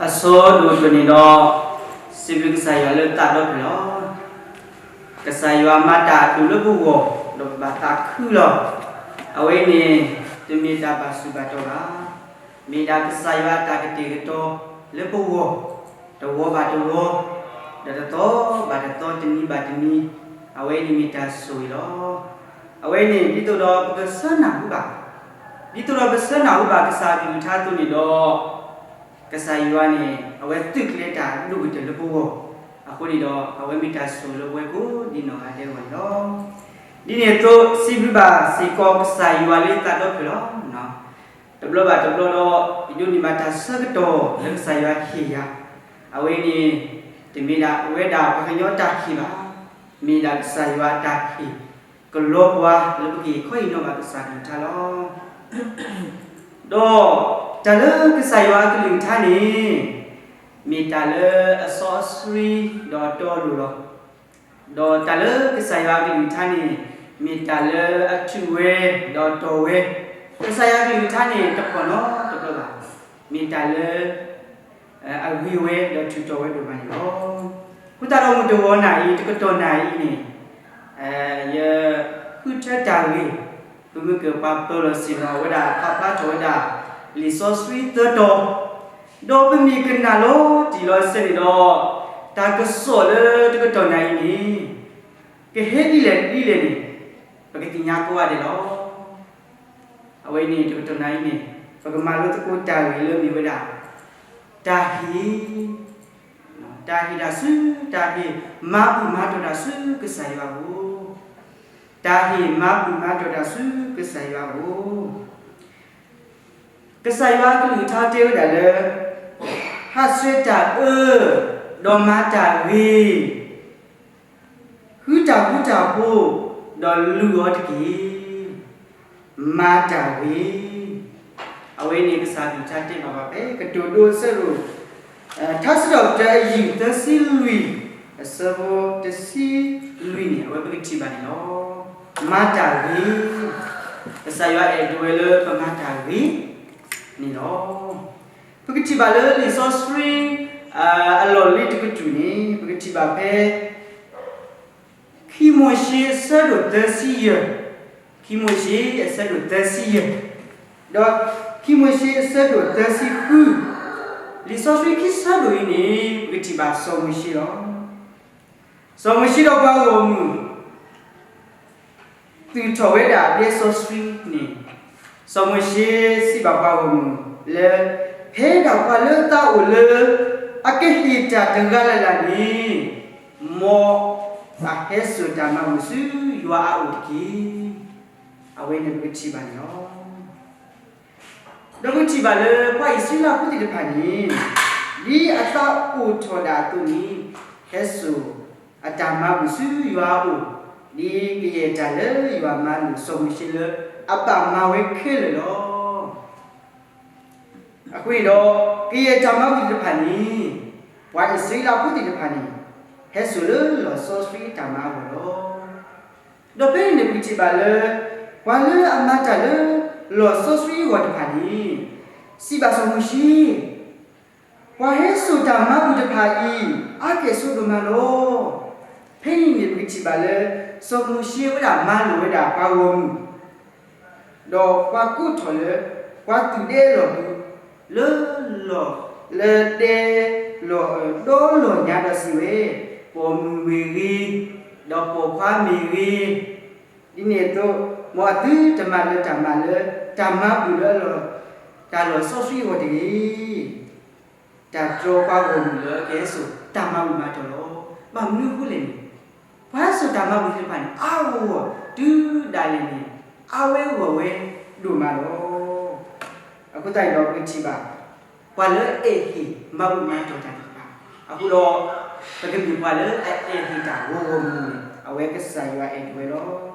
အဆိဒိၣ်တၢ်န့ၣ်ဒီး, စံးဘျုးကစၢ်ယွၤလၢသးဒီဖျၢၣ်လီၤ. ကစၢ်ယွၤမၤတၢ်အဒိၣ်လၢပဂီၢ်, ဒီးပဘၣ်သးခုလီၤ. အဝဲန့ၣ်, တမ့ၢ်တၢ်ဘၣ်ဆူးဘၣ်တီၤဘၣ်, မ့ၢ်ဒၣ်ကစၢ်ယွၤအတၢ်ကတဲာ်ကတီၤလၢပဂီၢ်, တဝီဘၣ်တဝီ, ဒီးတသီဘၣ်တသီ, တနံၤဘၣ်တနံၤ, အဝဲန့ၣ်မ့ၢ်တၢ်ဆိၣ်ဂ့ၤလီၤ. အဝဲန့ၣ် ဒ်သိးဒီးပကဆၢနၢ်ဟူဘၣ်, ဒ်သိးဒီးပဆၢနၢ်ဟူဘၣ်ကစၢ်အကလုၢ်ကထါအသိးန့ၣ်ဒီး, ကစၢ်ယွၤန့ၣ် အဝဲသုးကျဲၤတၢ်ဒိၣ်ကတၢၢ်လၢပဂီၢ်, အဃိန့ၣ်ဒီး အဝဲမ့ၢ်တၢ်ဆိၣ်ဂ့ၤလၢပဝဲကိးဒံးနီၢ်ဂၤဒဲးအဂီၢ်န့ၣ်လီၤ. ဒ်န့ၣ်အသိး စံးဘျုးဘၣ်စ့ၢ်ကီးကစၢ်ယွၤလၢသးဒီဖျၢၣ်လီၤ. တဘျီဘၣ်တဘျီဒီး ပဒိးန့ၢ်ဘၣ်တၢ်ဆၢကတီၢ်လၢကစၢ်ယွၤဟ့ၣ်ယၤ, အဝဲန့ၣ် တမ့ၢ်ဒၣ်ဝဲဒၣ်ပှၤကညီတၢ်ဟ့ၣ်ဘၣ်, မ့ၢ်ဒၣ်ကစၢ်ယွၤအတၢ်ဟ့ၣ်ကလီပှၤလၢပကဟ့ၣ်ခီဟ့ၣ်နီၤဘၣ်ကစၢ်အကလုၢ်ကထါလီၤ. ဒီးတၢ်လၢကစၢ်ယွၤအကလုၢ်ကထါန့ၣ် မ့ၢ်တၢ်လၢအစီအဆှံဒီးအတီအလိၤလီၤ. ဒီးတၢ်လၢကစၢ်ယွၤအကလုၢ်ကထါန့ၣ် မ့ၢ်တၢ်လၢအထုးဝဲဒီးတီၢ်ဝဲ, ကစၢ်ယွၤအကလုၢ်ကထါန့ၣ် တဖှီၣ်နီတဘျီဘၣ်, မ့ၢ်တၢ်လၢ အဂ့ၤဝဲဒီးထုးတီၢ်ဝဲဒိၣ်မးန့ၣ်လီၤ. အဃိသတးဒီးမုၢ်တဂီၤနၤအံၤ တကတီၢ်နၤအံၤန့ၣ်, ယဃုထၢတၢ်ဂ့ၢ်, ပမ့ၢ်ကပာ်ပၢၤလီၤဆ့ၣ်နီၤဝဲဒၣ် ပာ်ဖျါထီၣ်ဝဲဒၣ် လံာ်စီဆှံသၢတီၤ, ဒီးပမ့ၢ်ကနၣ်လီၤတံၢ်လီၤဆဲးန့ၣ်ဒီး, တၢ်ကစီၣ်လၢတကတီၢ်နၤအံၤန့ၣ် ကဟဲဒ်လဲၣ်ဒ်လဲၣ်န့ၣ် ပကသ့ၣ်ညါကိးဂၤဒဲးလီၤ. အဝဲန့ၣ်တကတီၢ်နၤအံၤန့ၣ် ပကမၤလိသကိးတၢ်ဂ့ၢ်လၢမ့ၢ်ဝဲဒၣ် တၢ်ဟ့ၣ်, တၢ်ဟ့ၣ်တၢ်ဆူ, တၢ်ဟ့ၣ်မၤဘူၣ်မၤတီၢ်တၢ်ဆူကစၢ်ယွၤအအိၣ်, တၢ်ဟ့ၣ်မၤဘူၣ်မၤတီၢ်တၢ်ဆူကစၢ်ယွၤအအိၣ်. ကစၢ်ယွၤအကလုၢ်ကထါတဲဝဲဒၣ်လၢ ဟးဆှဲးတၢ်အၢ, ဒီးမၤတၢ်ဂ့ၤ, ဃုတၢ်ဃူတၢ်ဖိး, ဒီးလုၢ်အီၤတက့ၢ်. မၤတၢ်ဂ့ၤ, အဝဲန့ၣ်ကစၢ်အကလုၢ်ကထါတဲဘၣ်ပှၤဖဲ ကတိၤဒိအဆၢဒိၣ်, ထါစံးထီၣ်ပတြၢၤအယုၢ်သၢဆံလွံၢ်, အဆၢဖိတဆံလွံၢ်န့ၣ် အဝဲပကထံၣ်ဘၣ်န့ၣ်လီၤ. မၤတၢ်ဂ့ၤ, ကစၢ်ယွၤအဲၣ်ဒိးဝဲလၢပမၤတၢ်ဂ့ၤန့ၣ်လီၤ. ပကထံၣ်ဘၣ်လၢလံာ်စီဆှံ အလီၢ်လံၤတကတြူၢ်န့ၣ် ပကထံၣ်ဘၣ်ဖဲ ခံမိၤၡ့အဆၢဒိၣ်သၢဆံယဲၢ်, ခံမိၤၡ့အဆၢဒိၣ်သၢဆံယဲၢ်, ဒီးခံမိၤၡ့အဆၢဒိၣ်သၢဆံဃု, လံာ်စီဆှံခံဆၢဒိၣ်အံၤန့ၣ် ပကထံၣ်ဘၣ်စီၤမိၤၡ့လီၤ. စီၤမိၤၡ့ဒီးပှၤဂီၢ်မုၢ် သူၣ်ထီၣ်ဝဲဒၣ်ဒဲစီဆှံန့ၣ်, စီၤမိၤၡ့စံးဘၣ်ပှၤဂီၢ်မုၢ်လၢ ဖဲဒၣ်ပှၤလၢသးအိၣ်လၢ အကဟ့ၣ်တၢ်တဂၤလၢ်လၢ်န့ၣ်, မ်အဟဲစိာ်တၢ်မၤဘူၣ်ဆူယွၤအအိၣ်တက့ၢ်. အဝဲန့ၣ်ပကထံၣ်ဘၣ်န့ၣ်လီၤ. ဒီးပကထံၣ်ဘၣ်လၢပှၤအံၣ်စရ့လးဖိသ့ၣ်တဖၣ်န့ၣ်, ဒ်အသးအိၣ်ထီၣ်ဒၣ်အသိးန့ၣ်, ဟဲစိာ်အတၢ်မၤဘူၣ်ဆူယွၤအအိၣ်, ဒ်ကယဲၢ်တၢ်လၢယွၤမၤလိာ်စီၤမိၤၡ့လၢ အဘၣ်မၤဝဲခဲလၢာ်လီၤ. အဃိန့ၣ်ဒီး, ကယဲၢ်တၢ်မၤဘူၣ်သ့ၣ်တဖၣ်န့ၣ်, ပှၤအံၣ်စရ့လးဖိသ့ၣ်တဖၣ်န့ၣ်, ဟဲစိာ်လၢလီၢ်စီဆှံအတၢ်မၤအဂီၢ်လီၤ. ဒီးဖဲန့ၣ်န့ၣ်ပကထံၣ်ဘၣ်လၢ ပှၤလၢအမၤတၢ်လၢ လီၢ်စီဆှံအဂီၢ်တဖၣ်န့ၣ်, စံးဘၣ်စီၤမိၤၡ့, ပှၤဟဲစိာ်တၢ်မၤဘူၣ်တဖၣ်အံၤ အါကဲၣ်ဆိးဒိၣ်မးလီၤ. ဖဲန့ၣ်န့ၣ်ပကထံၣ်ဘၣ်လၢ စီၤမိၤၡ့ဝဲဒၣ်မၤလိာ်ဝဲဒၣ်ပှၤဂီၢ်မုၢ် ဒီးပှၤကိးထီၣ်လၢ ပှၤသူၣ်ဒဲလီၢ်ပူၤ, လၢလီၢ်, လၢဒဲလီၢ်အၢဒီလီၢ်ညါဒီးစံးဝဲ, ပိာ်မုၣ်မ့ၢ်ဂ့ၤ, ဒီးပိာ်ခွါမ့ၢ်ဂ့ၤ, ဒ်န့ၣ်အသိး, မ်အသုတမၤလၢတၢ်မၤလၢ တၢ်မၤဘူၣ်လၢ တၢ်လီၢ်စီဆှံအဂီၢ်တဂ့ၤ. တၢ်တြီပှၤဂီၢ်မုၢ်လၢကဟဲစိာ်တၢ်မၤဘူၣ်မၤတီၢ်လီၤ. ဘၣ်မနုၤအဃိလဲၣ်န့ၣ်, ပှၤဟဲစိာ်တၢ်မၤဘူၣ်သ့ၣ်တဖၣ်န့ၣ် အါဂီၢ်ဂီၢ်တုၤဒၣ်လဲာ်န့ၣ်, အါဝဲဂီၢ်ဝဲဒိၣ်မးလီၤ. အဃိသတးန့ၣ်ဒီးပကထံၣ်ဘၣ် ပှၤလၢအအဲၣ်ဟ့ၣ်မၤဘူၣ်မၤတီၢ်တၢ်သ့ၣ်တဖၣ်, အဃိဒီး ပကမ့ၢ်ပှၤလၢအအဲၣ်ဟ့ၣ်တၢ်ဂီၢ်ဂီၢ်မုၢ်မုၢ်န့ၣ် အဝဲကစၢ်ယွၤအဲၣ်ဒိးဝဲလီၤ.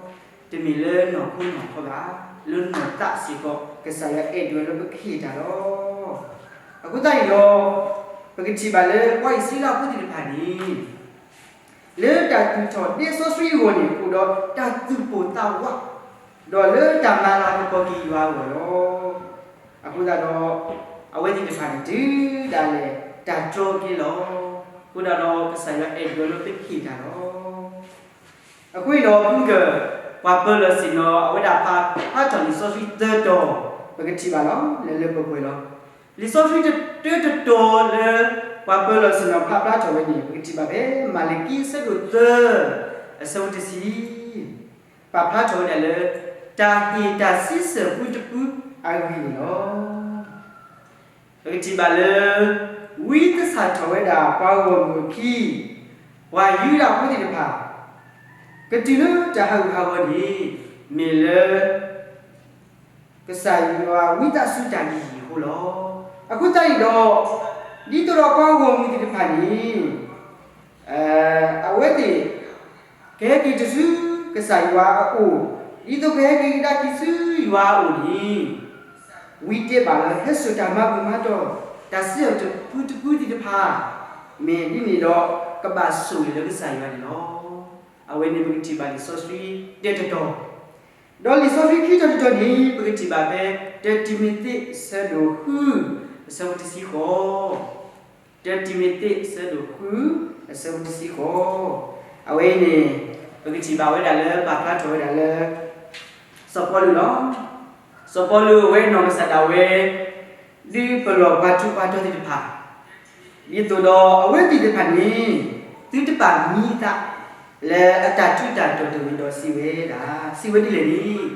တမ့ၢ်လၢနီၢ်ခိနီၢ်ခီဘၣ်, လၢနီၢ်သးစ့ၢ်ကီး ကစၢ်ယွၤအဲၣ်ဒိးဝဲလၢပကဟ့ၣ်တၢ်လီၤ. အဃိသတးန့ၣ်ဒီး ပကထံၣ်ဘၣ်လၢပှၤအံၣ်စရ့လးဖိသ့ၣ်တဖၣ်န့ၣ် လၢတၢ်သူၣ်ထီၣ်ဒဲစီဆှံအဂီၢ်န့ၣ် အိၣ်ဒီးတၢ်သူၣ်ပိၢ်သးဝး, ဒီးလၢတၢ်မၤလၤကပီၤက့ၤယွၤအဂီၢ်လီၤ. အဃိသတးဒီး အဝဲသ့ၣ်တဖၣ်န့ၣ် တုၤဒၣ်လဲာ် တၢ်တြီက့ၤလီၤ. အဃိသတးဒီး ကစၢ်ယွၤအဲၣ်ဒိးလၢပဟ့ၣ်တၢ်လီၤ. အဃိန့ၣ်ဒီး ပှၤပၢၤလီၢ်ဆ့ၣ်နီၤ အဝဲဒၣ်ဖးဖျါထီၣ်လံာ်စီဆှံသၢတီၤ ပကထံၣ်ဘၣ်လီၤ. လၢလၢပှဲၤပှဲၤလီၤ. လံာ်စီဆှံတၢတတီၤလၢ ပှၤပၢၤလီၢ်ဆ့ၣ်နီၤဖးဖျါထီၣ်ဝဲန့ၣ် ပကထံၣ်ဘၣ်ဖဲမၤလကံအဆၢဒိၣ်သၢ အဆၢဖိတဆံ ပာ်ဖျါထီၣ်ဝဲဒၣ်လၢ တၢ်ဟ့ၣ်တၢ်ဆံဆဲၣ်ပူတပူအဂ့ၢ်န့ၣ်လီၤ. ပကထံၣ်ဘၣ်လၢ ဝံသဆၣ်ထီၣ်ဝဲဒၣ်ပှၤဂီၢ်မုၢ်အခံ ပှၤယူဒၤဖိသ့ၣ်တဖၣ် ကတုၤလၢတၢ်ဟးဂူာ်ဟးဂီၤန့ၣ် မ့ၢ်လၢ ကစၢ်ယွၤဝံသးစူၤတၢ်ဂ့ၢ်အဃိလီၤ. အဃိသတးန့ၣ်ဒီး ဒ်သိးဒီးပှၤဂီၢ်မုၢ်သ့ၣ်တဖၣ်န့ၣ် အဝဲသ့ၣ် ကဟဲက့ၤတုၤဆူကစၢ်ယွၤအအိၣ်, ဒ်သိးကဟဲက့ၤကဒါက့ၤဆူယွၤအအိၣ်န့ၣ် ဝံတဲဘၣ်လၢဟဲစိာ်တၢ်မၤဘူၣ်မၤတီၢ် တၢ်ဆံဆဲၣ်ပူတပူသ့ၣ်တဖၣ် မ့ၢ်ဒ်န့ၣ်ဒီး ကဘၣ်ဆိၣ်ဂ့ၤလၢကစၢ်ယွၤန့ၣ်လီၤ. အဝဲန့ၣ်ပကထံၣ်ဘၣ်လံာ်စီဆှံတၢတတီၤ, ဒီးလံာ်စီဆှံခံတီၤတတီၤန့ၣ် ပကထံၣ်ဘၣ်ဖဲ တၢတံၤမသ့း အဆၢဒိၣ်ဃု အဆၢဖိတဆံဃိး, တၢတံၤမသ့း အဆၢဒိၣ်ဃု အဆၢဖိတဆံဃိး, အဝဲအံၤန့ၣ် ပကထံၣ်ဘၣ်ဝဲဒၣ်လၢ ပာ်ဖျါထီၣ်ဝဲဒၣ်လၢ စီၤပီလူးလီၤ. စီၤပီလူးအဝဲနီၢ်ကစၢ်ဒၣ်ဝဲ ဒုးပလီၢ်ပှၤထူးပှၤတီၤသ့ၣ်တဖၣ် ဒ်သိးဒီးအဝဲသ့ၣ်တဖၣ်န့ၣ် သုတပာ်မံသး လၢအတၢ်ထူးတၢ်တီၤတဂ့ၤဒီးစံးဝဲဒၣ်, စံးဝဲဒ်လဲၣ်န့ၣ်,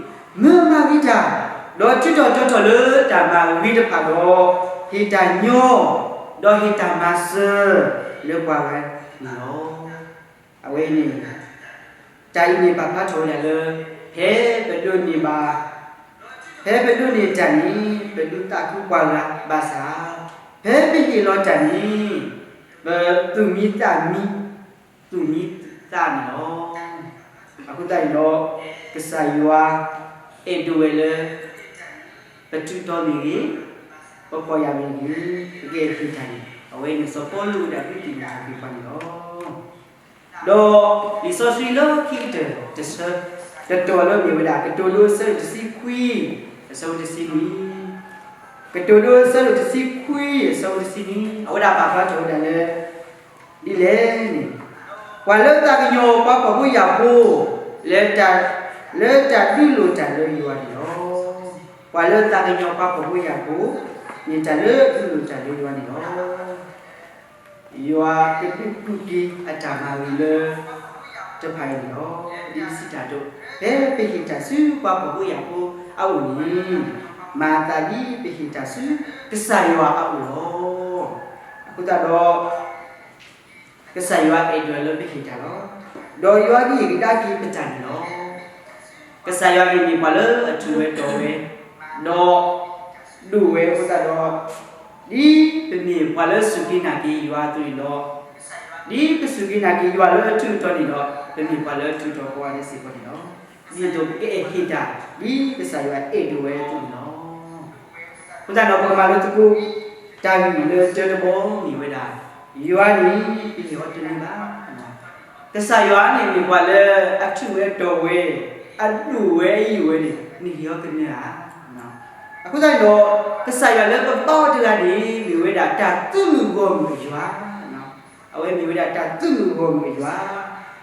မ့ၢ်မၤဂ့ၤတၢ်, ဒီးထုးထီၣ်တီၤထီၣ်လၢတၢ်မၤဂ့ၤတဖၣ်ဒီး ဟ့ၣ်တၢ်ညီ, ဒီးဟ့ၣ်တၢ်မၤစၢၤလၢပှၤဂၤန့ၣ်လီၤ. အဝဲအံၤန့ၣ် တၢ်အံၤန့ၣ်ပာ်ဖျါထီၣ်ဝဲဒၣ်လၢ ဖဲပဒိးန့ၢ်ဘၣ်, ဖဲပဒိးန့ၢ်တၢ်န့ၣ် ပဒုးသးခုပှၤဂၤဘၣ်ဆၣ်, ဖဲပဟ့ၣ်လီၤတၢ်န့ၣ် ပသူၣ်မံသးမံ, သူၣ်မံသးန့ၣ်လီၤ. အဃိသတးန့ၣ်ဒီး ကစၢ်ယွၤအဲၣ်ဒိးဝဲလၢ ပထူးတီၤမ့ၢ်ဂ့ၤ, ပဖှီၣ်ယာ်မ့ၢ်ဂ့ၤ, ပကဟ့ၣ်တၢ်န့ၣ် အဝဲန့ၣ်စီၤပီလူးဝဲဒၣ်ဒုးသ့ၣ်နီၣ်ထီၣ်က့ၤပှၤန့ၣ်လီၤ. ဒီးလံာ်စီဆှံလၢခံကတၢၢ်တဆၢ, တတီၤလၢမ့ၢ်ဝဲဒၣ် ကတိၤဒိအဆၢဒိၣ်တဆံခွံ အဆၢဖိတဆံနွံ, ကတိၤဒိအဆၢဒိၣ်တဆံခွံ အဆၢဖိတဆံနွံ အဝဲဒၣ်ပာ်ဖျါထီၣ်ဝဲဒၣ်လၢ ဒ်လဲၣ်န့ၣ်, ပှၤလၢသးကညီၤပှၤဖှီၣ်ဖိယာ်ဖိ လၢတၢ်, လၢတၢ်ဒုးလိာ်တၢ်လၢယွၤန့ၣ်လီၤ. ပှၤလၢသးကညီၤပှၤဖှီၣ်ဖိယာ်ဖိ မ့ၢ်တၢ်လၢဒုးလိာ်တၢ်လၢယွၤန့ၣ်လီၤ. ယွၤကဒုးကူၣ်က့ၤအတၢ်မၤဂ့ၤလၢ တဖၣ်အံၤန့ၣ်လီၤ. ဒ်ပစံးတၢ်အသိး, ဖဲပဟ့ၣ်တၢ်ဆူပှၤဖှီၣ်ဖိယာ်ဖိအအိၣ်န့ၣ်, မၤအသးဒ်ပဟ့ၣ်တၢ်ဆူကစၢ်ယွၤအအိၣ်လီၤ. အဃိသတးဒီး ကစၢ်ယွၤအဲၣ်ဒိးလၢပဟ့ၣ်တၢ်လီၤ. ဒီးယွၤကဟ့ၣ်ကဒါက့ၤပတၢ်န့ၣ်လီၤ. ကစၢ်ယွၤန့ၣ်မ့ၢ်ပှၤလၢအထူးဝဲတီၤဝဲ, ဒီးဒိၣ်ဝဲအဃိသတးဒီး, ဒ်ပမ့ၢ်ပှၤလၢစူၢ်က့ၤနာ်က့ၤယွၤအသိးန့ၣ်ဒီး, ဒ်ပစူၢ်က့ၤနာ်က့ၤယွၤလၢအထူးအတီၤန့ၣ်ဒီး ပမ့ၢ်ပှၤလၢအထူးအတီၤကိးဂၤဒဲးစ့ၢ်ကီးန့ၣ်လီၤ. ဒ်သိးပကအဲၣ်ဟ့ၣ်တၢ် ဒ်ကစၢ်ယွၤအဲၣ်ဒိးဝဲအသိးန့ၣ်လီၤ. အဃိသတးဒီးပကမၤလိသကိး တၢ်ဂ့ၢ်လၢတၢတဘီမ့ၢ်ဝဲဒၣ်, ယွၤန့ၣ် ပဟ့ၣ်အီၤတန့ၢ်ဘၣ်. ကစၢ်ယွၤန့ၣ်မ့ၢ်ပှၤလၢအထူးဝဲတီၤဝဲ, အဒိၣ်ဝဲအယိာ်ဝဲန့ၣ် နဟ့ၣ်အီၤကနၢၤဧါ. အဃိသတးန့ၣ်ဒီး ကစၢ်ယွၤလၢပဘါအီၤတဂၤန့ၣ် မ့ၢ်ဝဲဒၣ်တၢ်သုးမုၢ်ဂီၢ်မုၢ်အယွၤ အဝဲမ့ၢ်ဝဲဒၣ်တၢ်သုးမုၢ်ဂီၢ်မုၢ်အယွၤ,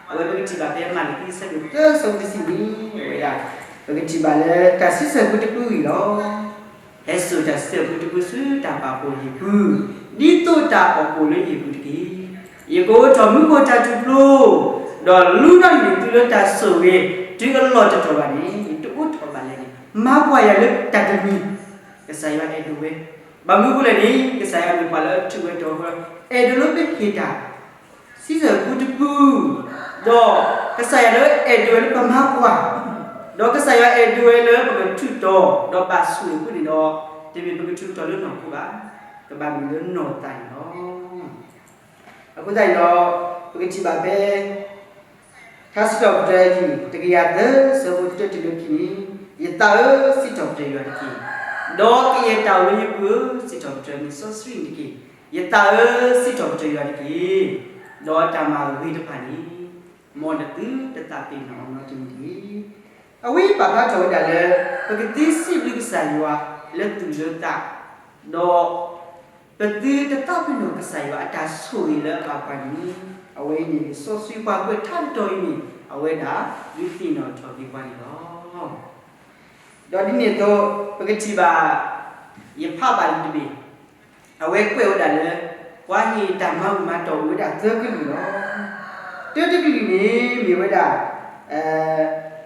အဝဲပကထံၣ်ဘၣ်ဖဲမၤလကံအဆၢဒိၣ်သၢအဆၢဖိတဆံန့ၣ် အဝဲဒၣ် ပကထံၣ်ဘၣ်လၢတၢ်ဆံဆဲၣ်ပူတပူအံၤလီၤ. ဟဲစိာ်တၢ်ဆံဆဲၣ်ပူတပူဆူတၢ်ပာ်ဖှိၣ်ဟံၣ်ပူၤ, ဒ်သိးတၢ်အီၣ်ကိၣ်လၢဟံၣ်ပူၤတက့ၢ်. ယကအိးထီၣ်မူခိၣ်တၢ်ထူၣ်ဖျိ, ဒီးလူထီၣ်န့ၢ်သုလၢတၢ်ဆိၣ်ဂ့ၤ တုၤအလီၢ်တတီၤဘၣ်န့ၣ် ယတအိးထီၣ်ဘၣ်လဲၣ်န့ၣ်, မၤကွၢ်ယၤလၢတၢ်တမံၤ, ကစၢ်ယွၤအဲၣ်ဒိးဝဲ, ဘၣ်မနုၤအဃိလဲၣ်န့ၣ် ကစၢ်ယွၤမ့ၢ်ပှၤလၢအထူးဝဲတီၤဝဲ, အဲၣ်ဒိးလၢပဟ့ၣ်တၢ် ဆံဆဲၣ်ပူတပူ, ဒီးကစၢ်ယွၤလၢအဲၣ်ဒိးဝဲလၢပမၤကွၢ်, ဒီးကစၢ်ယွၤအဲၣ်ဒိးဝဲလၢပကထူးတီၤ, ဒီးဘၣ်ဆိၣ်ဂ့ၤအဃိန့ၣ်ဒီး, တမ့ၢ်ပကထူးတီၤလၢနီၢ်ခိဘၣ်, ကဘၣ်မ့ၢ်လၢနီၢ်သးန့ၣ်လီၤ. အဃိသတးန့ၣ်ဒီး, ပကထံၣ်ဘၣ်ဖဲ ထါစံးထီၣ်ပတြၢၤ တကယၤသၢ ဆၢဖိတၢတုၤလၢခံန့ၣ်, ယသးဧၢ, စံးထီၣ်ပတြၢၤယွၤတက့ၢ်. ဒီးကယဲၢ်တၢ်အိၣ်လၢယပူၤဧၢ, စံးထီၣ်ပတြၢၤမ့ၢ်စီဆှံန့ၣ်တက့ၢ်. ယသးဧၢ, စံးထီၣ်ပတြၢၤယွၤတက့ၢ်. ဒီးတၢ်မၤဂ့ၤတဖၣ်န့ၣ်, မ်နသုတသးပ့ၤနီၣ်အီၤနီတမံၤတဂ့ၤ. အဝဲပာ်ဖျါထီၣ်ဝဲဒၣ်လၢ ပကသ့စံးဘျုးကစၢ်ယွၤလၢသူၣ်လၢသး, ဒီး ပသုတသးပ့ၤနီၣ်ကစၢ်ယွၤအတၢ်ဆိၣ်ဂ့ၤလၢအဘၣ်ပှၤန့ၣ်, အဝဲအံၤန့ၣ် လံာ်စီဆှံပှၤကွဲးထါတတီၤအံၤန့ၣ် အဝဲဒၣ်ဒုးသ့ၣ်နီၣ်ထီၣ်က့ၤပှၤန့ၣ်လီၤ. ဒီးဒ်န့ၣ်အသိး ပကထံၣ်ဘၣ် ယဖးဘၣ်လံတဘ့ၣ်, အဝဲကွဲးဝဲဒၣ်လၢ ပှၤဟ့ၣ်တၢ်မၤဂၢၢ်မၤတီၢ်အိၣ်ဝဲဒၣ်သၢကလုာ်လီၤ. တၢတကလုာ်န့ၣ်မ့ၢ်ဝဲဒၣ်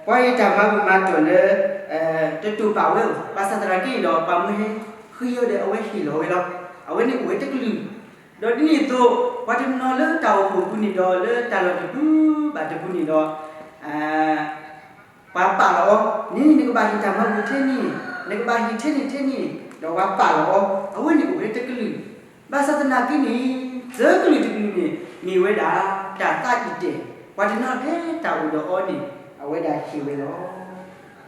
ပှၤဟ့ၣ်တၢ်မၤဂၢၢ်မၤတီၢ်လၢ တတိာ်ပာ်ဝဲဧိၤ, ဘၣ်ဆၣ်သနာ်က့န့ၣ်ဒီး ပှၤမၢဟဲဃ့အီၤဒီးအဝဲဟ့ၣ်လီၤဝဲလီၤ. အဝဲန့ၣ်အိၣ်ဝဲတကလုာ်, ဒီးဒ်န့ၣ်အသိး ပှၤတနီၤလၢတၢ်အိၣ်ဖှိၣ်ပူၤန့ၣ်ဒီး လၢတၢ်လီၢ်တပူၤဘၣ်တပူၤန့ၣ်ဒီး ပှၤပာ်လီၤအီၤ, န့ၣ် နကဘၣ်ဟ့ၣ်တၢ်မၤဂၢၢ်ထဲန့ၣ်, နကဘၣ်ဟ့ၣ်ထဲန့ၣ်ထဲန့ၣ်, ဒီးပှၤပာ်လီၤအီၤ, အဝဲန့ၣ်အိၣ်ဝဲတကလုာ်. ဘၣ်ဆၣ်သနာ်က့န့ၣ် သၢကလုာ်တကလုာ်န့ၣ် မ့ၢ်ဝဲဒၣ် တၢ်သးအံၤတဲာ်, ပှၤတနီၤဖဲတၢ်အိၣ်ဒီးအီၤန့ၣ် အဝဲဒၣ်ဟ့ၣ်ဝဲလီၤ.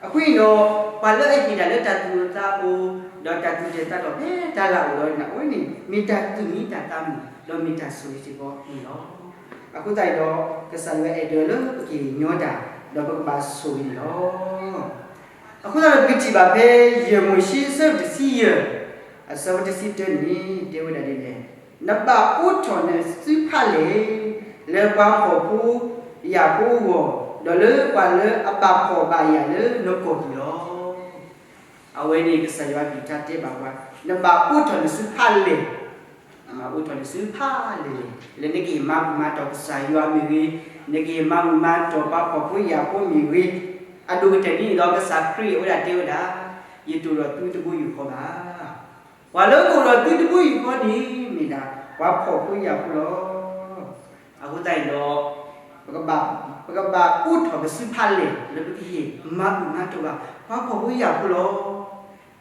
အဃိန့ၣ်ဒီး ပှၤလၢအဟ့ၣ်တၢ်လၢတၢ်သူၣ်အိၣ်သးအိၣ်, ဒီးတၢ်သူၣ်တဲာ်သးတီၢ်ဖဲတၢ်လၢအအိၣ်ဒီးန့ၣ် အဝဲန့ၣ် မ့ၢ်တၢ်သူၣ်မံတၢ်သးမုာ် ဒီးမ့ၢ်တၢ်ဆိၣ်ဂ့ၤစ့ၢ်ကီးန့ၣ်လီၤ. အဃိသတးန့ၣ်ဒီး ကစၢ်ယွၤအဲၣ်ဒိးလၢပကဟ့ၣ်ညီတၢ် ဒီးပကဘၣ်ဆိၣ်ဂ့ၤန့ၣ်လီၤ. အဃိသတးဒီး ပကထံၣ်ဘၣ်ဖဲ ယဲၢ်မိၤၡ့ အဆၢဒိၣ်တဆံယဲၢ် အဆၢဖိတဆံတၢန့ၣ် တဲဝဲဒၣ်ဒ်လဲၣ်, နဘၣ်အိးထီၣ်နစုဖးလဲၢ် လၢပှၤဖှီၣ်ဖိယာ်ဖိအဂီၢ်, ဒီးလၢပှၤလၢအဘၣ်ဖှီၣ်ဘၣ်ယာ်လၢနကီၢ်ပူၤလီၤ. အဝဲန့ၣ်ကစၢ်ယွၤအကလုၢ်ကထါတဲဘၣ်ပှၤ, နဘၣ်အိးထီၣ်နစုဖးလဲၢ်, နဘၣ်အိးထီၣ်နစုဖးလဲၢ်, လၢနကဟ့ၣ်မၤဂၢၢ်မၤတီၢ်ကစၢ်ယွၤမ့ၢ်ဂ့ၤ, နကဟ့ၣ်မၤဂၢၢ်မၤတီၢ်ပှၤဖှီၣ်ဖိယာ်ဖိမ့ၢ်ဂ့ၤ, အဒိၣ်ကတၢၢ်န့ၣ်ဒီး ကစၢ်ခရံာ်အဝဲဒၣ်တဲဝဲဒၣ်, ယတအိၣ်ဒီးသုတဘိယူၢ်ဃီဘၣ်. ပှၤလၢကအိၣ်ဒီးသုတဘိယူၢ်ဃီန့ၣ် မ့ၢ်ဒၣ်ပှၤဖှီၣ်ဖိယာ်ဖိလီၤ. အဃိသတးန့ၣ်ဒီး ပကဘၣ်အိးထီၣ်ပစုဖးလဲၢ် လၢပကဟ့ၣ်မၤဂၢၢ်မၤတီၢ်ဘၣ် ပှၤဖှီၣ်ဖိယာ်ဖိလီၤ.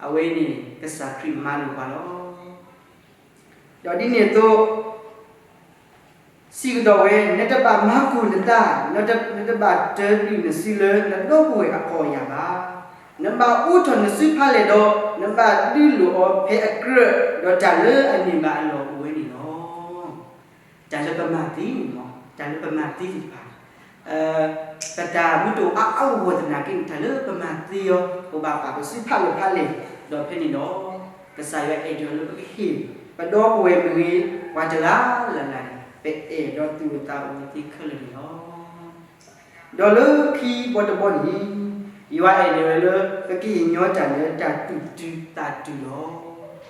အဝဲန့ၣ် ကစၢ်ခရံာ်မၤလိာ်ပှၤလီၤ. ဒီးဒ်န့ၣ်အသိး စံးကဒီးဝဲ, နတဘၣ်မၤကိၢ်နသး, နတဘၣ်တၢဒုၣ်နစုလၢနဒီပုၢ်ဝဲၢ်အဖှီၣ်အယာ်ဘၣ်. နဘၣ်အိးထီၣ်နစုဖးလဲၢ်ဒီး နဘၣ်ဒုးလိာ်အီၤဖဲအကြၢး, ဒီးတၢ်လၢအန့ၢ်ဘၣ်အလီၢ်အိၣ်ဝဲန့ၣ်လီၤ. တၢ်လၢပမၤသ့န့ၣ်မ့ၢ် တၢ်လၢပမၤသ့သ့ၣ်တဖၣ် ပတၢ်မူတအိၣ်အါအါဂီၢ်ဂီၢ်သနာ်က့န့ၣ် တၢ်လၢပမၤသ့အီၤ ပဘၣ်ပာ်ပစုဖးလဲၢ်ဖးလဲၢ်, ဒီးဖဲန့ၣ်ဒီး ကစၢ်ယွၤအဲၣ်ဒိးလၢပကဟ့ၣ် ပဒီပုၢ်ဝဲၢ်မ့ၢ်ဂ့ၤ ပှၤတဂၤလၢ်လၢ်န့ၣ် ပအဲၣ်ဒီးသူၣ်အိၣ်သးအိၣ်ဝဲသ့ခဲလၢာ်န့ၣ်လီၤ. ဒီးလၢခံဘီတဘီန့ၣ် ယွၤအဲၣ်ဒိးဝဲလၢ ပကဟ့ၣ်ညီတၢ်လၢတၢ်သူၣ်တုၤသးတုၤ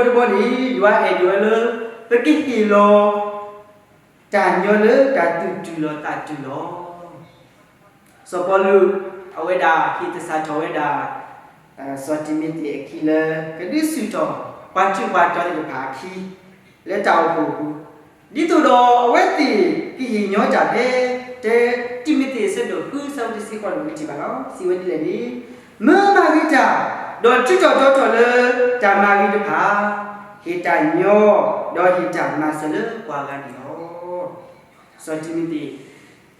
လီၤ. ခံဘီတဘီန့ၣ် ယွၤအဲၣ်ဒိးဝဲလၢ ပကဟ့ၣ်လီၤ တၢ်ညီလၢတၢ်သူၣ်တုၤလီၤသးတုၤလီၤ. စီၤပီလူး အဝဲဒၣ်ဟ့ၣ်သဆၣ်ထီၣ်ဝဲဒၣ် စီၤတံၤမသ့းအခံလၢ ကဒုးဆူၣ်ထီၣ် ပှၤထူးပှၤတီၤသ့ၣ်တဖၣ်အခံ လၢတၢ်အိၣ်ဖှိၣ်အပူၤ, ဒ်သိးဒီးအဝဲသ့ၣ်ကဟ့ၣ်ညီတၢ်ဖဲ တၢတံၤမသ့းအဆၢဒိၣ်ဃု အဆၢဖိတဆံဃိးန့ၣ် ပထံၣ်ဘၣ်လီၤ. စံးဝဲဒ်လဲၣ်န့ၣ်, မၢမၤဂ့ၤတၢ်, ဒီးထုးထီၣ်တီထီၣ်လၢတၢ်မၤဂ့ၤတဖၣ်, ဟ့ၣ်တၢ်ညီ, ဒီးဟ့ၣ်တၢ်မၤစၢၤလၢပှၤဂၤန့ၣ်လီၤ. စီၤတံၤမသ့း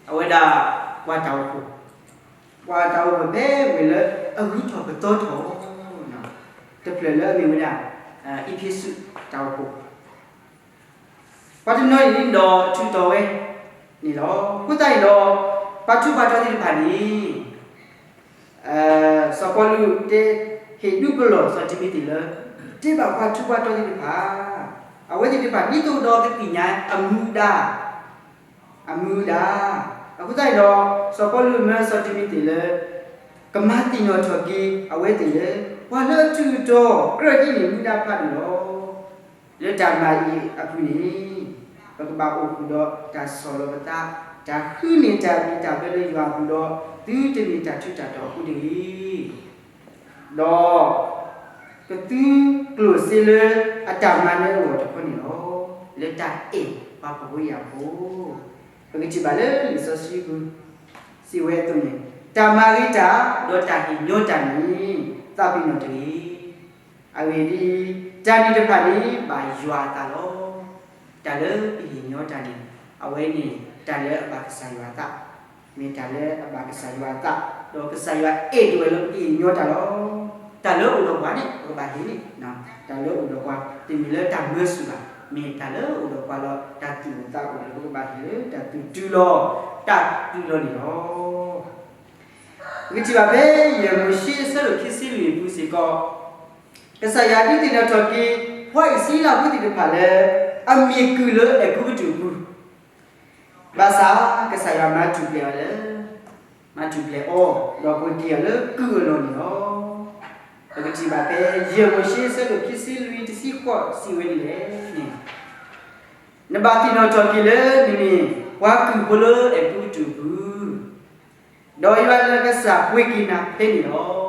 အဝဲဒၣ် ပှၤတၢ်အိၣ်ဖှိၣ်, ပှၤတၢ်အိၣ်ဖှိၣ်ဖဲဝဲလၢအဂုၤထီၣ်ပသီထီၣ် တဖျၢၣ်လၢအမ့ၢ်ဝဲဒၣ် အ့းဖ့းစူးတၢ်အိၣ်ဖှိၣ်, ပှၤတနီၤန့ၣ်ဒီးထုးထီၣ်ဝဲန့ၣ်လီၤ. အဃိသတးန့ၣ်ဒီး ပှၤထူးပှၤတီၤသ့ၣ်တဖၣ်န့ၣ် စီၤပီလူးတဲ ဟ့ၣ်ဒုးပလီၢ်စီၤတံၤမသ့းလၢ တဲဘၣ်ပှၤထူးပှၤတီၤသ့ၣ်တဖၣ်, အဝဲသ့ၣ်တဖၣ်ဒ်သိးဒီးကသ့ၣ်ညါအမူဒါ အမူဒါ, အဃိသတးန့ၣ်ဒီး စီၤပီလူးမၢစီၤတံၤမသ့းလၢ ကမၤသ့ၣ်နီၣ်ထီၣ်က့ၤအဝဲသ့ၣ်လၢ ပှၤလၢအထူးအတီၤ ကြၢးဟံးန့ၢ်မူဒါဖးဒိၣ်လီၤ. လၢတၢ်မၤအံၤအပူၤန့ၣ် ပကဘၣ်အိၣ်ဃုာ်ဒီးတၢ်ဆီၣ်လီၤပသး, တၢ်ဃုန့ၢ်တၢ်ဘံၣ်တၢ်ဘၢလၢယွၤအပူၤဒီး သုတမ့ၢ်တၢ်ထူးတၢ်တီၤအဃိတဂ့ၤ ဒီး ကသုကျိၣ်စ့လၢအတၢ်မၤနၢၤအဂီၢ်တခီန့ၣ်လီၤ. လၢတၢ်အဲၣ်ပှၤဖှီၣ်ဖိယာ်ဖိ, ပကထံၣ်ဘၣ်လၢလံာ်စီဆှံပူၤ စံးဝဲအသိးန့ၣ်, တၢ်မၤဂ့ၤတၢ် ဒီးတၢ်ဟ့ၣ်ညီတၢ်န့ၣ် သးပ့ၤနီၣ်တဂ့ၤ. အဂ့ၢ်ဒ်အံၤ, တၢ်န့ၣ်တဖၣ်န့ၣ် ဘၣ်ယွၤအသးလီၤ. တၢ်လၢပဟ့ၣ်ညီတၢ်န့ၣ် အဝဲန့ၣ် တၢ်လၢအဘၣ်ကစၢ်ယွၤအသး, မ့ၢ်တၢ်လၢအဘၣ်ကစၢ်ယွၤအသး, ဒီးကစၢ်ယွၤအဲၣ်ဒိးဝဲလၢပကဟ့ၣ်ညီတၢ်လီၤ. တၢ်လၢအအိၣ်ဒီးပှၤန့ၣ် ပကဘၣ်ဟ့ၣ်န့ၣ်, တၢ်လၢအအိၣ်ဒီးပှၤ တမ့ၢ်လၢတၢ်မၢဆူၣ်ဘၣ်, မ့ၢ်တၢ်လၢအအိၣ်ဒီးပှၤလီၤ. တၢ်သူၣ်အိၣ်သးအိၣ်လၢပကဘၣ်ဟ့ၣ်လၢ တၢ်သူၣ်တုၤလီၤ, တၢ်သူၣ်တုၤလီၤန့ၣ်လီၤ. ပကထံၣ်ဘၣ်ဖဲ ယဲၢ်မိၤၡ့အဆၢဒိၣ်ခံဆံလွံၢ်အပူၤစ့ၢ်ကီး, ကစၢ်ယွၤဒုးသ့ၣ်နီၣ်ထီၣ်က့ၤ ပှၤအံၣ်စရ့လးဖိသ့ၣ်တဖၣ်လၢ အမ့ၢ်ကုၢ်လၢအဲၤကူပတူးအပူၤ, ဘၣ်ဆၣ်ကစၢ်ယွၤမၤထူၣ်ဖျဲးအီၤလၢ မၤထူၣ်ဖျဲးအီၤ, ဒီးပှ့ၤက့ၤအီၤလၢကုၢ်အလီၢ်န့ၣ်လီၤ. ပကထံၣ်ဘၣ်ဖဲ ယဲၢ်မိၤၡ့ အဆၢဒိၣ်ခံဆံလွံၢ် တဆံဃိး စံးဝဲဒ်လဲၣ်န့ၣ်, နဘၣ်သ့ၣ်နီၣ်ထီၣ်က့ၤလၢနမ့ၢ်ပှၤကုၢ်ဖိလၢအဲၤကူပတူးအပူၤ, ဒီးယွၤနကစၢ်ပှ့ၤက့ၤနၤဖဲန့ၣ်လီၤ.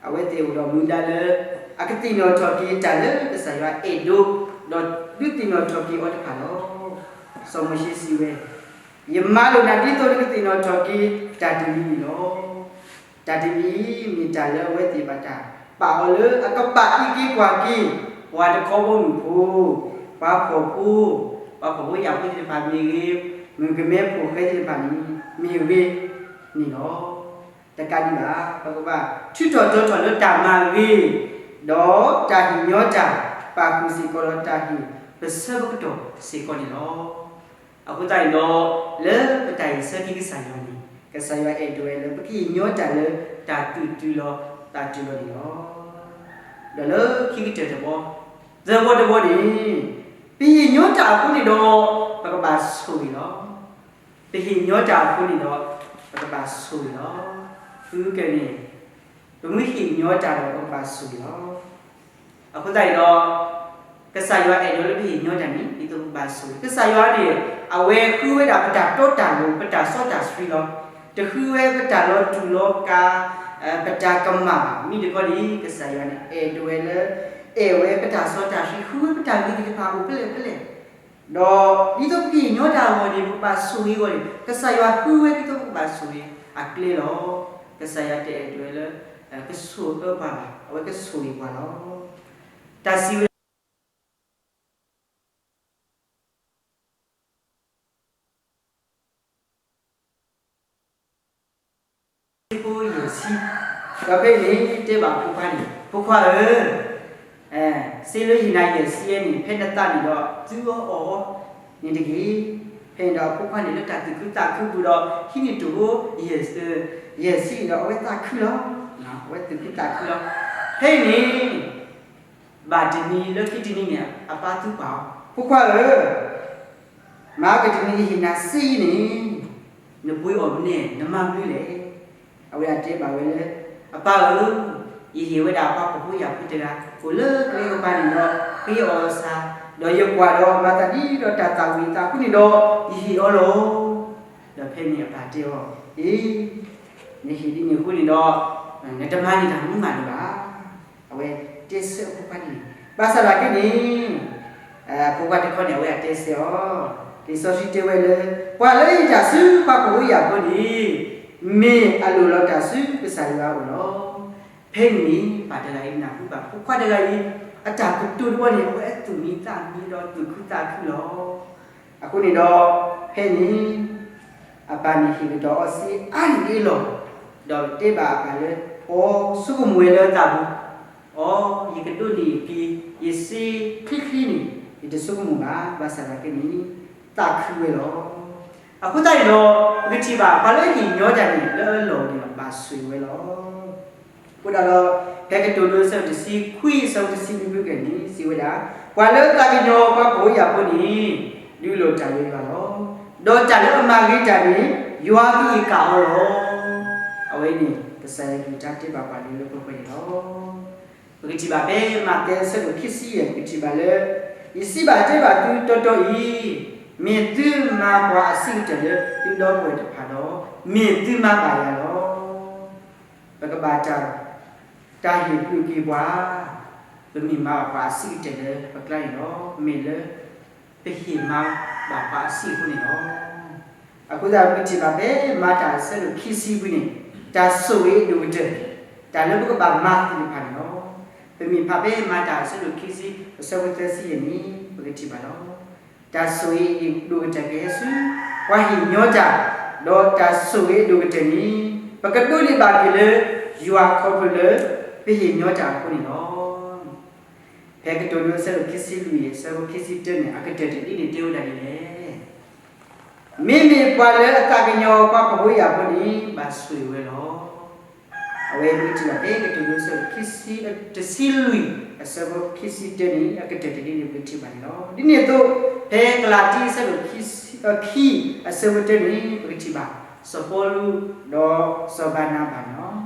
အဝဲသ့ၣ်အိၣ်ဒီးမူဒါလၢ အကသ့ၣ်နီၣ်ထီၣ်က့ၤတၢ်လၢကစၢ်ယွၤအဲၣ်ဒိး, ဒီးဒုးသ့ၣ်နီၣ်ထီၣ်က့ၤအီၤတဖၣ်လီၤ. စီၤမိၤၡ့စံးဝဲ, ယမၤလိာ်နၤဒ်သိးနကသ့ၣ်နီၣ်ထီၣ်က့ၤတၢ်တမံၤန့ၣ်လီၤ. တၢ်တမံၤအံၤ မ့ၢ်တၢ်လၢအဝဲသ့ၣ်ဘၣ်တၢ်ပာ်အီၤလၢအကဘၣ်အံးက့ၤကွၢ်က့ၤ ပှၤတခီဘီမုၢ်ဖိ, ပှၤဖှီၣ်ဖိ, ပှၤဖှီၣ်ဖိယာ်ဖိသ့ၣ်တဖၣ်မ့ၢ်ဂ့ၤ, မုၣ်ကမဲဖိဃဲသ့ၣ်တဖၣ်န့ၣ် မ့ၢ်ဂ့ၤန့ၣ်လီၤ. တကးဒံးဘၣ် ပကဘၣ်ထုးထီၣ်တီထီၣ်လၢတၢ်မၤဂ့ၤ, ဒီးတၢ်ဟ့ၣ်ညီတၢ် ပာ်ဃုာ်စ့ၢ်ကီးဒီးတၢ်ဟ့ၣ်ပဆၢပကတီၢ်စ့ၢ်ကီးန့ၣ်လီၤ. အဃိသတးန့ၣ်ဒီး လၢပတၢ်အံၤဆၢက့ၤကစၢ်ယွၤန့ၣ် ကစၢ်ယွၤအဲၣ်ဒိးဝဲလၢပကဟ့ၣ်ညီတၢ်လၢတၢ်သူၣ်တုၤလီၤသးတုၤလီၤန့ၣ်လီၤ. ဒီးလၢခံကတၢၢ်တဘီ, သၢဘီတဘီန့ၣ်, ပဟ့ၣ်ညီတၢ်အဃိန့ၣ်ဒီး ပကဘၣ်ဆိၣ်ဂ့ၤလီၤ. ပဟ့ၣ်ညီတၢ်အဃိန့ၣ်ဒီး ပကဘၣ်ဆိၣ်ဂ့ၤလီၤ. သုကဲန့ၣ် ပမ့ၢ်ဟ့ၣ်ညီတၢ်ဒီးပကဘၣ်ဆိၣ်ဂ့ၤလီၤ. အဃိသတးန့ၣ်ဒီး ကစၢ်ယွၤအဲၣ်ဒိးလၢပဟ့ၣ်ညီတၢ်န့ၣ် ဒ်သိးပကဘၣ်ဆိၣ်ဂ့ၤ. ကစၢ်ယွၤန့ၣ် အဝဲဃုဝဲဒၣ်ပတၢ်တီတၢ်လိၤ ပတၢ်စီတၢ်ဆှံလီၤ. တဃုဝဲပတၢ်လီၤတူာ်လီၤကာ် ပတၢ်ကမၣ်ဘၣ်. မ့ၢ်တခီန့ၣ် ကစၢ်ယွၤန့ၣ် အဲၣ်ဒိးဝဲလၢ အဲၣ်ဝဲပတၢ်စီတၢ်ဆှံ ဃုဝဲပတၢ်ဂ့ၤသ့ၣ်တဖၣ်အိၣ်ဖဲလဲၣ်ဖဲလဲၣ် ဒီးဒ်သိးပကဟ့ၣ်ညီတၢ်အဂီၢ်န့ၣ် ပကဘၣ်ဆိၣ်ဂ့ၤအဂီၢ်န့ၣ် ကစၢ်ယွၤဃုဝဲဒ်သိးပကဘၣ်ဆိၣ်ဂ့ၤအကျဲလီၤ. ကစၢ်ယွၤတအဲၣ်ဒိးဝဲလၢ ကဆိၣ်အၢပှၤဘၣ်, အဝဲကဆိၣ်ဂ့ၤပှၤလီၤ. တၢ်စံးဝဲ ဖိယဲၢ်ဆံ, ဒီးဖဲအံၤန့ၣ် တဲဘၣ်အဖိခွါန့ၣ်, ဖိခွါဧၢ, စ့လၢယဟ့ၣ်နၤယဲၢ်ဆံန့ၣ် ဖဲနသးန့ၣ်ဒီး သုအီၣ်အီၤန့ၣ်တဂ့ၤ. ဖဲန့ၣ်ဒီးအဖိခွါန့ၣ်လၢတၢ်သူၣ်ခုသးခုပူၤဒီး ဟံးန့ၢ်တၢ်ဖိ ယဲၢ်ဆံန့ၣ်ဒီး အဝဲသးခုလီၤ. အဝဲသူၣ်ခုသးခုလီၤ. ဖဲအံၤန့ၣ် ဘၣ်တနံၤလၢခံတနံၤန့ၣ် အပၢ်သူပာ်အီၤ, ဖိခွါဧၢ, မၤကတနံၤ ယဟ့ၣ်နၤစ့အံၤန့ၣ် နပှ့ၤအီၤမနုၤလဲၣ်, နမၤမနုၤလဲၣ်. အဝဲဒၣ်တဲဘၣ်ဝဲလၢ အပၢ်ဧၢ, ယဟ့ၣ်ဝဲဒၣ်ပှၤဖှီၣ်ဖိယာ်ဖိတဂၤ အိၣ်လၢကျဲကပၤန့ၣ်ဒီး ဃ့အီၣ်အီၤဆၣ်, ဒီးယကွၢ်ဒီးမၤသးဒ်ဒီးတၢ်သၣ်ဝံၤသးအဃိန့ၣ်ဒီး ယဟ့ၣ်အီၤလီၤ. ဒီးဖဲန့ၣ်အပၢ်တဲအီၤ, အ့, နဟ့ၣ်ဒ်န့ၣ်အဃိန့ၣ်ဒီး နတမၤန့ၢ်တၢ်မနုၤမးလၢၤဘၣ်. အဝဲတဲဆၢအဖိခွါန့ၣ်, ဘၣ်ဆၣ်သနာ်က့န့ၣ် အဖိခွါတခီန့ၣ် အဝဲဒၣ်တဲဆၢအီၤ, လံာ်စီဆှံတဲဝဲလၢ ပှၤလၢအဟ့ၣ်တၢ်ဆူပှၤဖှီၣ်ဖိယာ်ဖိန့ၣ် မ့ၢ်အလိၣ်လီၤတၢ်ဆူကစၢ်ယွၤအအိၣ်လီၤ. ဖဲန့ၣ်န့ၣ် ပၢ်တဂၤအံၤနၢ်ဟူဘၣ် ဖိခွါတဂၤအံၤ အတၢ်ကတိၤတဘီန့ၣ် အဝဲအသူၣ်မံသးမံဒီးသူၣ်ခုသးခုလီၤ. အဃိန့ၣ်ဒီး ဖဲန့ၣ် အပၢ်န့ၣ်ဟ့ၣ်ကဒီးအီၤစ့အါန့ၢ်ဒ်အလီၢ်, ဒီးတဲဘၣ်အပၢ်လၢ အိ ဆိကမိၣ်ဝဲလၢအသးပူၤ, အိ ယကဒိးန့ၢ်က့ၤ ယစ့ချ့ချ့န့ၣ် ယတဆိကမိၣ်ဘၣ်, ဘၣ်ဆၣ်သနာ်က့န့ၣ် သးခုဝဲလီၤ. အဃိသတးန့ၣ်ဒီး ပကထံၣ်ဘၣ် ပှၤလၢအဟ့ၣ်ညီတၢ်န့ၣ် လၢအလီၢ်န့ၣ် ဘၣ်ဆိၣ်ဂ့ၤဝဲလီၤ. အဃိဒၣ်ဒီး ဖဲကတိၤဒိအဆၢတဆံခွံ အဆၢဖိတဆံနွံဖဲန့ၣ် စံးဝဲဒၣ်, ပှၤလၢအသးကညီၤပှၤဖှီၣ်ဖိယာ်ဖိန့ၣ် ဒုးလိၣ်တၢ်လၢယွၤလီၤ. ဒီးတၢ်လၢအမၤဂ့ၤတၢ်န့ၣ် ယွၤကအံးကၣ်အီၤလီၤ. အဝဲန့ၣ် ကစၢ်ယွၤကလုၢ်ကထါတဲဘၣ်ပှၤလၢလၢပှဲၤပှဲၤန့ၣ်လီၤ. ပကထံၣ်ဘၣ်ဖဲ မးသဲအဆၢဒိၣ်ခံဆံယဲၢ် ပကထံၣ်ဘၣ်လၢ ယစံးဘၣ်တဲဘၣ်သုတီတီအံၤ, မ့ၢ်သုမၤပှၤအဆံးကတၢၢ်လၢသုဒီပုၢ်ဝဲၢ်တဖၣ်ဒီး မ့ၢ်သုမၤဘၣ်ယၤလီၤ. ပကဘၣ်တၢ် တၢ်ဟ့ၣ်ပျုၢ်က့ၤပှၤ, ပမ့ၢ်မၤဘၣ်ပှၤအဆံးကတၢၢ်လၢပကျါန့ၣ်လီၤ. မ့ၢ်လၢ ပဟ့ၣ်မၤဘၣ်ပှၤအဆံးအဃိန့ၣ်လီၤ. အဃိသတး ပကထံၣ်ဘၣ်ဖဲမၤတၢ်အဆၢဒိၣ်ခံဆံပူၤန့ၣ် တၢ်ဆိၣ်ဂ့ၤအဒိၣ်ကတၢၢ်, တၢ်လၢပကဘၣ်မၤသ့ၣ်တဖၣ်န့ၣ်လီၤ. ပမ့ၢ်ဖးဖဲမၤတၢ်အဆၢဒိၣ်ခံဆံ အဆၢဖိသၢဆံယဲၢ်န့ၣ် ပကထံၣ်ဘၣ်လီၤ. တၢ်ဆိၣ်ဂ့ၤအဒိၣ်ကတၢၢ်ကဟဲဆူ ပှၤဟ့ၣ်ညီတၢ်, ဒီးတၢ်ဆိၣ်ဂ့ၤအဒိၣ်ကတၢၢ်န့ၣ် ပကဒိးန့ၢ်ဘၣ်က့ၤလၢ ယွၤခီဖျိလၢ ပဟ့ၣ်ညီတၢ်အဃိန့ၣ်လီၤ. ဖဲကတိၤဒိအဆၢဒိၣ်ခံဆံလွံၢ် အဆၢဖိခံဆံတၢန့ၣ် အကတၢၢ်တဒ်န့ၣ်တဲဝဲဒၣ်ဒ်လဲၣ်. မ့မ့ၢ်ပှၤလၢအသးကညီၤပှၤဖှီၣ်ဖိယာ်ဖိန့ၣ် ဘၣ်ဆိၣ်ဂ့ၤဝဲလီၤ. အဝဲပကထံၣ်ဘၣ်ဖဲကတိၤဒိအဆၢဒိၣ်ခံဆံ, တဆံလွံၢ်အဆၢဖိခံဆံတၢန့ၣ် အကတၢၢ်တနံၣ်န့ၣ် ပကထံၣ်ဘၣ်န့ၣ်လီၤ. ဒ်န့ၣ်အသိး ဖဲကလၤတံအဆၢဒိၣ်ခံဆံ, အခံအဆၢဖိတၢန့ၣ် ပကထံၣ်ဘၣ် စီၤပီလူးဒီးစီၤဘၤနၤဘၤန့ၣ်လီၤ.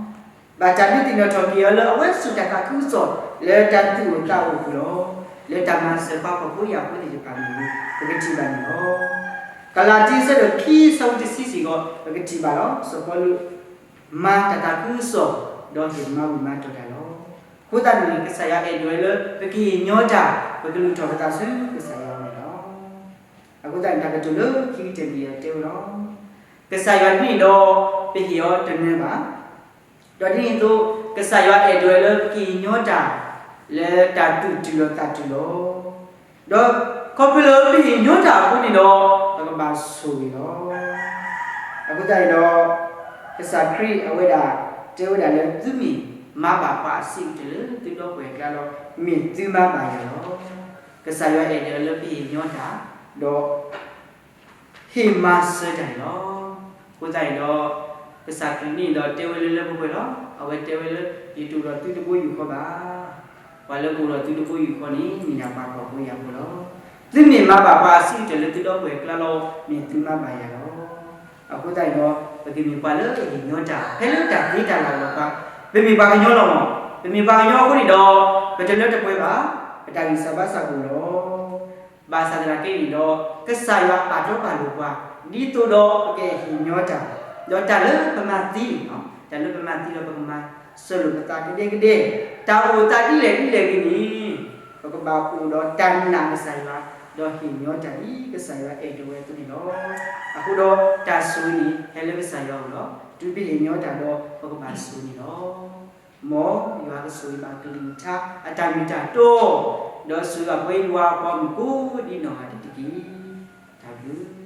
ဘၣ်တၢ်ဒုးသ့ၣ်နီၣ်ထီၣ်က့ၤအီၤလၢအဝဲဆူၣ်တၢ်သးခုကစီၣ်လၢတၢ်သူၣ်အိၣ်သးအိၣ်အပူၤလီၤ. လၢတၢ်မၤစၢၤပှၤဖှီၣ်ဖိယာ်ဖိသ့ၣ်တဖၣ်န့ၣ် ပကထံၣ်ဘၣ်န့ၣ်လီၤ. ကလၤတံအဆၢဒိၣ်ခံအဆၢဖိတဆံစ့ၢ်ကီး ပကထံၣ်ဘၣ်လီၤ. စီၤပီလူး မၤတၢ်သးခုကစီၣ် ဒီးဟ့ၣ်မၤဘူၣ်မၤတီၢ်တၢ်လီၤ. အဃိသတးန့ၣ် ကစၢ်ယွၤအဲၣ်ဒိးဝဲလၢ ပကဟ့ၣ်ညီတၢ် ပကလုၢ်ထီၣ်ပသးဆူကစၢ်ယွၤန့ၣ်လီၤ. အဃိသတးန့ၣ် တၢ်ကတိၤလၢခံကတၢၢ်န့ၣ် တဲဝဲလီၤ. ကစၢ်ယွၤန့ၣ်ဒီး ပဟ့ၣ်အီၤတနၢၤဘၣ်. ဒီးဒ်န့ၣ်အသိး ကစၢ်ယွၤအဲၣ်ဒိးဝဲလၢ ပကဟ့ၣ်ညီတၢ် လၢတၢ်သူၣ်တုၤလီၤသးတုၤလီၤ. ဒီးခီဖျိလၢပဟ့ၣ်ညီတၢ်အဃိန့ၣ်ဒီး ပကဘၣ်ဆိၣ်ဂ့ၤလီၤ. အဃိသတးန့ၣ်ဒီး ကစၢ်ခရံာ်အဝဲဒၣ် တဲဝဲဒၣ်လၢ သုမ့ၢ်မၤဘၣ်ပှၤအစံးကတၢၢ်လၢသုဒီပုၢ်ဝဲၢ်အကျါလီၤ မ့ၢ်သုမၤဘၣ်ယၤလီၤ. ကစၢ်ယွၤအဲၣ်ဒိးလၢပဟ့ၣ်ညီတၢ် ဒီး ဟ့ၣ်မၤစၢၤတၢ်န့ၣ်လီၤ. အဃိသတးန့ၣ်ဒီး ကစၢ်ခရံာ်န့ၣ်ဒီးတဲဝဲလၢလၢပှဲၤပှဲၤလီၤ. အဝဲတဲဝဲလၢ ယတအိၣ်ဒီးသုတဘိယူၢ်ဃီဘၣ်. ပှၤလၢကအိၣ်ဒီးသုတဘိယူၢ်ဃီန့ၣ် မ့ၢ်ဒၣ်ပှၤဖှီၣ်ဖိယာ်ဖိလီၤ. သုမ့ၢ်မၤဘၣ်ပှၤအစံးကတၢၢ်လၢသုဒီပုၢ်ဝဲၢ်အကျါလီၤ မ့ၢ်သုမၤဘၣ်ယၤလီၤ. အဃိသတးန့ၣ်ဒီး ပကမ့ၢ်ပှၤလၢအဟ့ၣ်ညီတၢ် ဖဲလၢတၢ်သ့တၢ်လၢ်လီၤပှၤ, ပမ့ၢ်ပှၤကညီလီၤမး, ပမ့ၢ်ပှၤကညီအဃိန့ၣ်ဒီး ပတလၢတပှဲၤဘၣ်, ပတၢ်ဂံၢ်စၢ်ဘါစၢ်ကအိၣ်လီၤ. ဘၣ်ဆၣ်သနာ်က့န့ၣ်ဒီး ကစၢ်ယွၤပာ်တီပာ်လိၤပှၤ ဒ်သိးဒီးပကဟ့ၣ်ညီတၢ်, ဒီးတၢ်လၢပမၤသံန့ၣ်, တၢ်လၢပမၤသံဒီးပကမၤစၢၤလိာ်ပသးကဒဲကဒဲ, တၢ်အိၣ်သးဒ်လဲၣ်ဒ်လဲၣ်ဂ့ၤန့ၣ် ပကဘၣ်အိၣ်ဒီးတၢ်နာ်ကစၢ်ယွၤ, ဒီးဟ့ၣ်ညီတၢ်ဒ်ကစၢ်ယွၤအဲၣ်ဒိးဝဲအသိးန့ၣ်လီၤ. အဃိဒီးတၢ်ဆိၣ်ဂ့ၤန့ၣ် ဟဲလၢကစၢ်ယွၤအအိၣ်လီၤ. တုၤပဟ့ၣ်ညီတၢ်ဒီး ပကဘၣ်ဆိၣ်ဂ့ၤန့ၣ်လီၤ. မ်ယွၤကဆိၣ်ဂ့ၤဘၣ်ကလုၢ်ကထါအတၢ်မ့ၢ်တၢ်တီ, ဒီးဆိၣ်ဂ့ၤဘၣ်ပှၤအံၤပှၤမုၣ်ကိးဒံနီၢ်ဂၤဒဲးတက့ၢ်. တၢ်ဘျုး